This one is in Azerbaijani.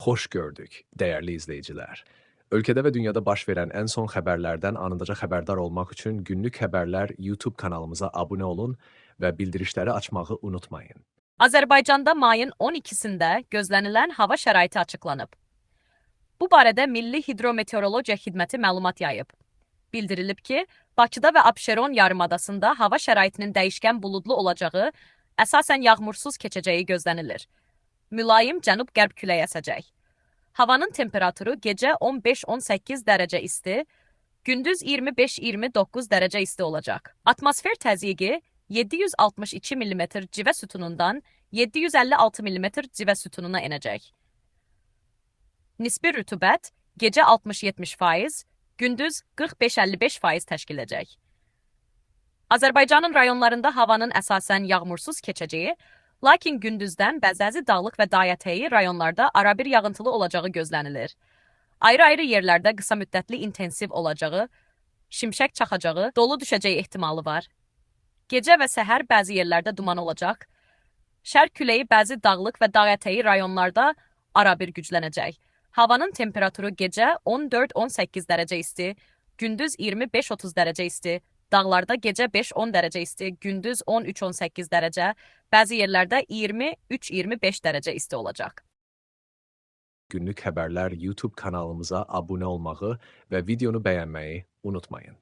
Xoş gördük, dəyərli izləyicilər. Ölkədə və dünyada baş verən ən son xəbərlərdən anındaca xəbərdar olmaq üçün Günlük Xəbərlər YouTube kanalımıza abunə olun və bildirişləri açmağı unutmayın. Azərbaycanda mayın 12-sində gözlənilən hava şəraiti açıqlanıb. Bu barədə Milli Hidrometeorologiya Xidməti məlumat yayıb. Bildirilib ki, Bakıda və Abşeron yarımadasında hava şəraitinin dəyişkən buludlu olacağı, əsasən yağmursuz keçəcəyi gözlənilir. Mülayim cənub-qərb küləyi əsəcək. Havanın temperaturu gecə 15-18 dərəcə isti, gündüz 25-29 dərəcə isti olacaq. Atmosfer təzyiqi 762 mm civə sütunundan 756 mm civə sütununa enəcək. Nisbi rütubət gecə 60-70%, gündüz 45-55% təşkil edəcək. Azərbaycanın rayonlarında havanın əsasən yağmursuz keçəcəyi, lakin gündüzdən bəzi dağlıq və dağətəyi rayonlarda arabir yağıntılı olacağı gözlənilir. Ayrı-ayrı yerlərdə qısa müddətli intensiv olacağı, şimşək çaxacağı, dolu düşəcəyi ehtimalı var. Gecə və səhər bəzi yerlərdə duman olacaq. Şərq küləyi bəzi dağlıq və dağətəyi rayonlarda arabir güclənəcək. Havanın temperaturu gecə 14-18 dərəcə isti, gündüz 25-30 dərəcə isti, dağlarda gecə 5-10 dərəcə isti, gündüz 13-18 dərəcə, bəzi yerlərdə 23-25 dərəcə isti olacaq. Günlük Xəbərlər YouTube kanalımıza abunə olmağı və videonu bəyənməyi unutmayın.